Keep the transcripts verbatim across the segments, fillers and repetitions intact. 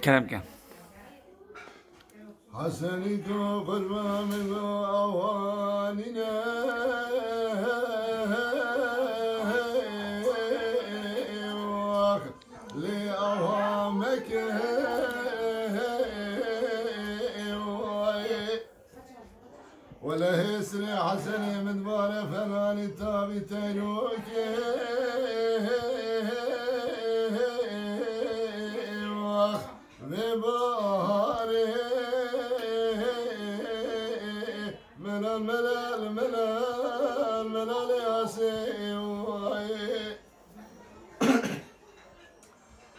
Kerem ke. Hesenî ku qurban min awanîne wax lê awa meke. Wele hêsirê Hesenê min dibare fenanî tabî teyrokê wax vê baharê. Melal, melal, melal, melalê asê wayê.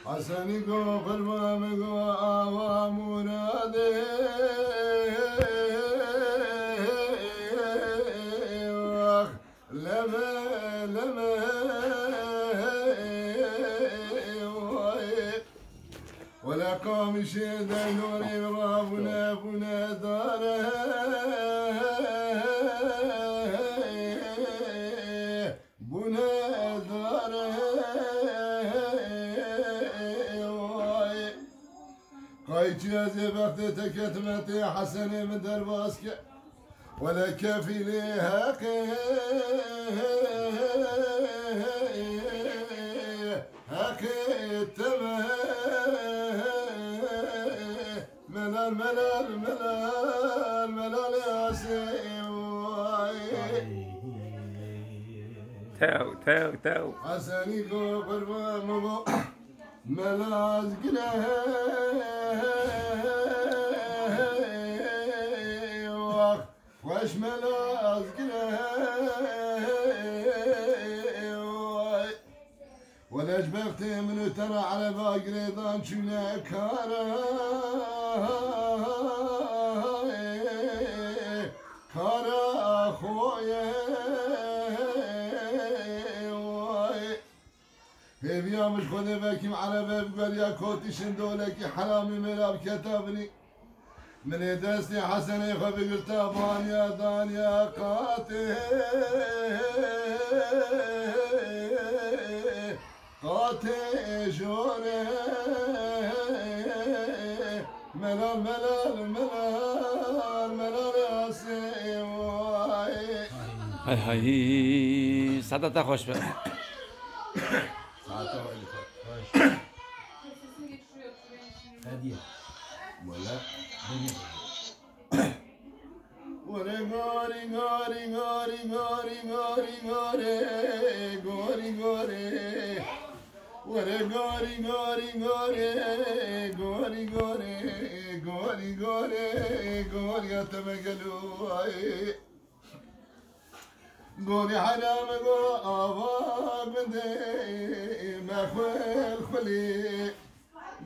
Hesenî go qurban min go awa Muradê wax leme leme wayê. Wele qamîşê deylorê rabûne bûne dare. Bûne dare wayê. Qayçiya zêbextê te ketime tê Hesenê min derbas ke. Wele kefîlê Heqê, Heqê te me. Melal, melal, melal, melalê asê wayê. Tew, tew, tew. Hesenî go qurban min go. Melaz gile wax xweş melaz gile. Wele ji bextê min û te re ereba girêdan çûne kara, kara xwe ye wayê. Hêviya min ji Xwedê vekîm erebe bi geriya kotî şindolekî heramî mêra biketa binî. Min ê destê Hesenê xwe bigirta baniya daniya qatê, qatê jorê. Melal, melal, melal, melalê asê wayê. Hay hay, sada te xweş be. Saate wayê. Hediye. Wele. Beni. Were gari, gari, gari, gari, gari, gari, gari, gari. Were gari, gari, gari, gari, gari, gari, gari, gari, ya te me gelo ay. Gorî heyra min go ava gundê me xwel xwelî.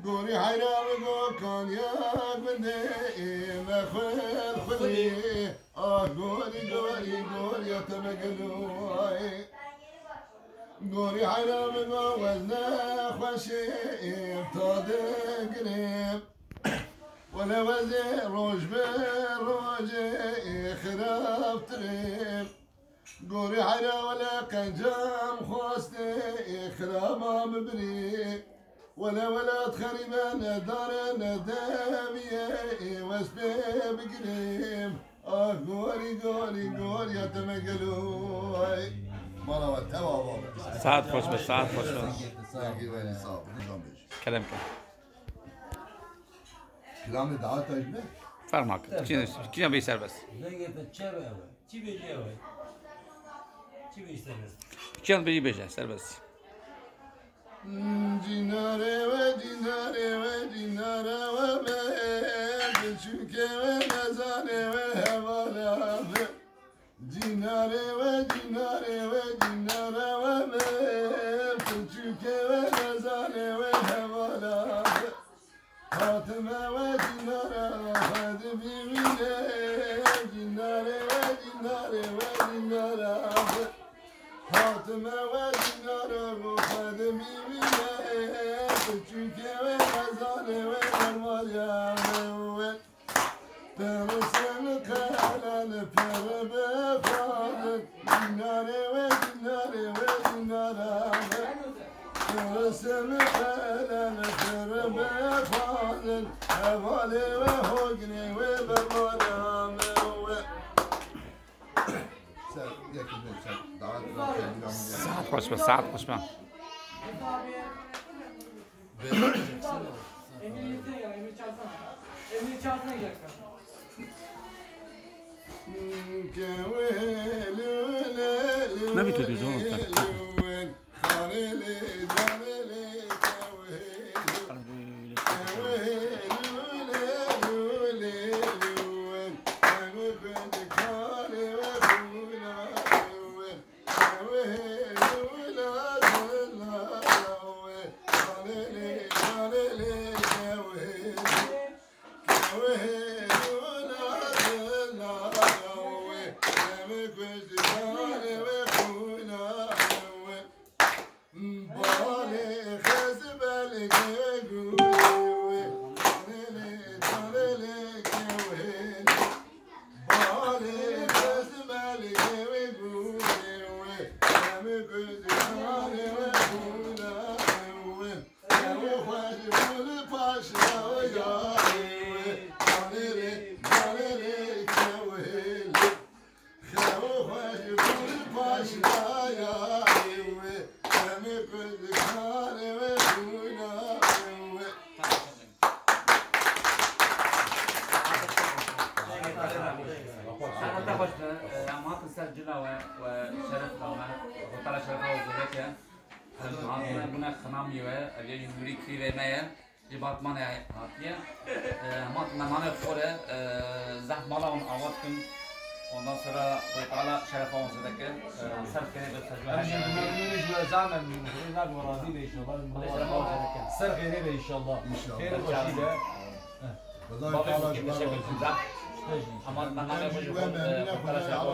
Gorî heyra min go kaniya gundê me xwel xwelî. Ah gorî, gorî, gorî ya te me gelo ay. Gorî heyra min go wezne xweşê ta digirim. Wele wezê roj bi rojê xirabtir e. Gorî heyra wele qencam xwestê xiraba bibirî. Wele welat xerîbe ne dare ne deviye wez pê bigirim. Ah gorî gorî gorî ya te me gelo ay. Mala we tewa baba. Saet xweş be, saet xweş be. Saet xweş be. Kerem ke. Kilamê daha taş be. Ferma kir. Çi, çi bê serbest. Dengê te çi be ew e? Çi bêjî ew e? Çi bêjî serbest. Çi bêjî bêje serbest. Cînarê we, cînarê we, cînara we me, çûkê we nezanê we hevala be. Cînarê we, cînarê we, cînara we me, çûkê we nezanê we hevala be. Hatime we cînara xwe dibîvîne, cînarê we, cînarê we, cînara xwe. Hatime we cînara xwe dibîvîne, çûkê we nezanê we dermaniya we. Pêrûsên qelen pêr bixwazin, cînarê we, cînarê we, cînara we. Simi xelen xirbe xwazin, hevalê we hognê we bermana me we. Sen, yekî de sen, davet ve kendine. Saet xweş be, saet xweş be. Emir yesene. Emir çağırsana. Emir çağırsana bir dakika. Ne bitirdiniz oğlum sen? Heta xweş be, em hatin ser cila we, we şeref da me. Xwe tala şerefa we zêde ke. Em hatine bûne xinamî we, ev yê jumhurî krîvê me ye. Ji Batmanê hatiye. Em hatin me nanê xwe re, zehf mala wan ava dikin. Ondan sonra Xwedê Teala şerefa wan zêde ke. Ser xêrê be, ser cila. Em jî bi mezmûnê ji we zehf memnûn in. Xwedê razî be înşallah. Xwedê şerefa wan zêde ke. Ser xêrê be înşallah. Înşallah. Xêr û xweşî be. Bavê xwe kêfeşe bikin zaf. Ama me navê xwe ji xwe, e, xwe tala şerefa.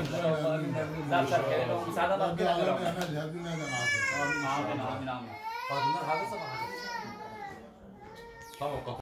Zaf ser kerê, müsaade da bir. Amîn, amîn, amîn. Tamam.